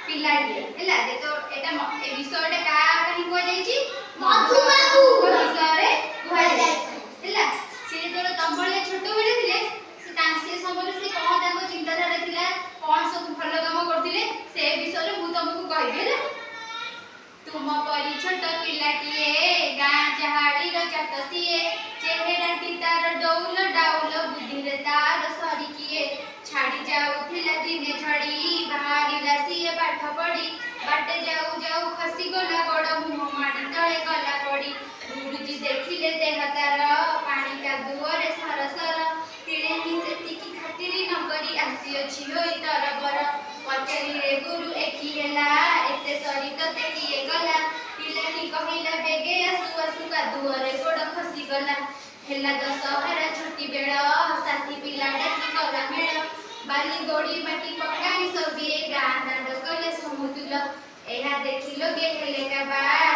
ପିଲାଟିଏ ହେଲା। ଯେତେବେଳେ ଏଟା ଏ ବିଷୟଟା କାହା ପାଇଁ କୁହାଯାଇଛି? ମଧୁବାବୁ। ବିଷୟରେ କୁହାଯାଇଛି, ହେଲା। ସେ ଯେତେବେଳେ ତମ ଭଳିଆ ଛୋଟ ବେଳେ ଥିଲେ, ସେ ସମୟରେ ସେ କଣ ତାଙ୍କ ଚିନ୍ତାଧାରା ଥିଲା, କଣ ସବୁ ଭଲ କାମ କରୁଥିଲେ, ସେ ବିଷୟରେ ମୁଁ ତମକୁ କହିବି, ହେଲା। ତୁମ ପରି ଛୋଟ ପିଲାଟିଏ, ଗାଁ ଚାହାଳିର ଚାଟ ସିଏ। ଚେହେରାଟି ତାର ଡଉଲ ଡାଉଲ, ବୁଦ୍ଧିରେ ତାର ସରି କିଏ। ଛାଡ଼ି ଯାଉଥିଲା ଦିନେ ଝଡ଼ି, ବାହାରିଲା ସିଏ ପାଠ ପଢି। ବାଟେ ଯାଉ ଯାଉ ଖସିଗଲା ଗୋଡ଼, ମୁହଁ ମାଡ଼ି ତଳେ ଗଲା ପଡ଼ି। ଗୁରୁଜୀ ଦେଖିଲେ ଦେହ ତାର ପାଣି କାଦୁଅରେ ସରସର। ତିଳେ ହିଁ ସେତିକି ଖାତିରି ନ କରି ଆସିଅଛି ହୋଇ ତରବର। ପଚାରିଲେ ଗୁରୁ, "ଏକି ହେଲା, ଏତେ ସରି ତତେ କିଏ କଲା?" ପିଲାଟି କହିଲା, "ବେଗେ ଆସୁ ଆସୁ କାଦୁଅରେ ଗୋଡ଼ ଖସିଗଲା।" ହେଲା ଦଶହରା ଛୁଟି ବେଳ, ସାଥୀ ପିଲା ଡାକି କଲା ମେଳ। ବାଲି, ଗୋଡ଼ି, ମାଟି ପକାଇ ସଭିଏ ଗାଁ ଦାଣ୍ଡ କଲେ ସମତୁଲ। ଏହା ଦେଖି ଲୋକେ ହେଲେ କାବା,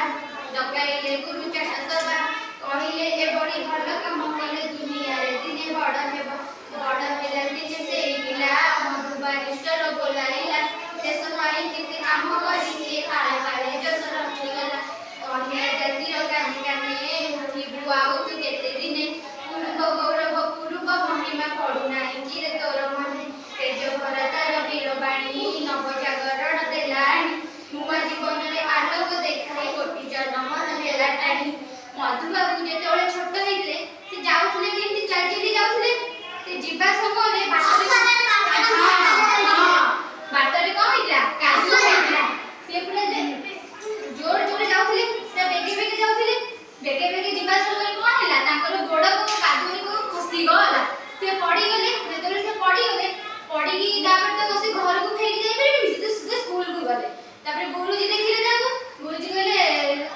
ଡକାଇଲେ ଗୁରୁ ଚାଟ ସଭା। କହିଲେ, "ଏଭଳି ଭଲ କାମ କଲେ ଦୁନିଆରେ ଦିନେ ବଡ଼ ହେବ।" ବଡ଼ ହେଲା ଦିନେ ସେଇ ପିଲା, ମଧୁ ବାରିଷ୍ଟର ବୋଲାଇଲା। ଦେଶ ପାଇଁ କେତେ କାମ କରି ସିଏ କାଳେ କାଳେ ଯଶ ରଖିଗଲା। କହିଲା ଜାତିର କାନେ କାନେ, ରହିବୁ ଆଉ ତୁ କେତେ ଦିନେ? ପୂର୍ବ ଗୌରବ, ପୂର୍ବ ମହିମା ପଡୁନାହିଁ କିରେ ତୋର ମନେ? ତେଜ ଭରା ତାର ବୀରବାଣୀ ନବ ଜାଗରଣ ଦେଲାଣି। ନୂଆ ଜୀବନରେ ଆଲୋକ ଦେଖାଇ କୋଟି ଜନମନ ନେଲା ଟାଣି। ମଧୁବାବୁ ଯେତେବେଳେ ଛୋଟ ହେଇଥିଲେ, ସେ ଯାଉଥିଲେ କେମିତି? ଚାଲି ଚାଲି ଯାଉଥିଲେ। ସେ ଯିବା ସମୟରେ ବାଟରେ, ହଁ, ବାଟରେ କଣ ହେଇଥିଲା? କାଦୁଅ ହେଇଥିଲା। ସେ ପୁରା ଜୋର ଜୋରେ ଯାଉଥିଲେ, ପୁରା ବେଗେ ବେଗେ ଯାଉଥିଲେ। ବେଗେ ବେଗେ ଯିବା ସମୟରେ କଣ ହେଲା? ତାଙ୍କର ଗୋଡ କାଦୁଅରେ ଖସିଗଲା, ସେ ପଡିଗଲେ। ଯେତେବେଳେ ସେ ପଡିଗଲେ, ପଡିକି ତାପରେ ତ ସେ ଘରକୁ ଫେରିକି ଯାଇପାରିବେନି, ସେ ସିଧା ସ୍କୁଲକୁ ଗଲେ। ତାପରେ ଗୁରୁଜୀ ଦେଖିଲେ ତାଙ୍କୁ। ଗୁରୁଜୀ କହିଲେ,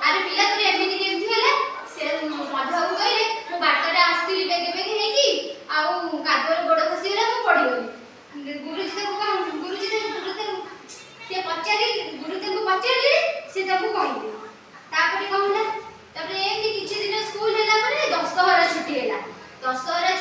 "ଆରେ ପିଲା, ତୋର ଏମିତି କେମିତି ହେଲା?" ସେ ମଧୁବାବୁ କହିଲେ, "ମୁଁ ବାଟରେ ଆସିଥିଲି ବେଗେ ବେଗେ ହେଇକି, ଆଉ କାଦୁଅରେ ଗୋଡ ଖସିଗଲା, ମୁଁ ପଡିଗଲି।" ଗୁରୁଜୀ ତାକୁ କଣ ଗୁରୁଜୀ ତାକୁ ଗୁରୁ ତାକୁ ସେ ପଚାରିଲେ, ଗୁରୁ ତାଙ୍କୁ ପଚାରିଲେ, ସେ ତାକୁ କହିଲେ। ତାପରେ କଣ ହେଲା? ତାପରେ ଏମିତି କିଛି ଦିନ ସ୍କୁଲ ହେଲା ପରେ ଦଶହରା ଛୁଟି ହେଲା। ଦଶହରା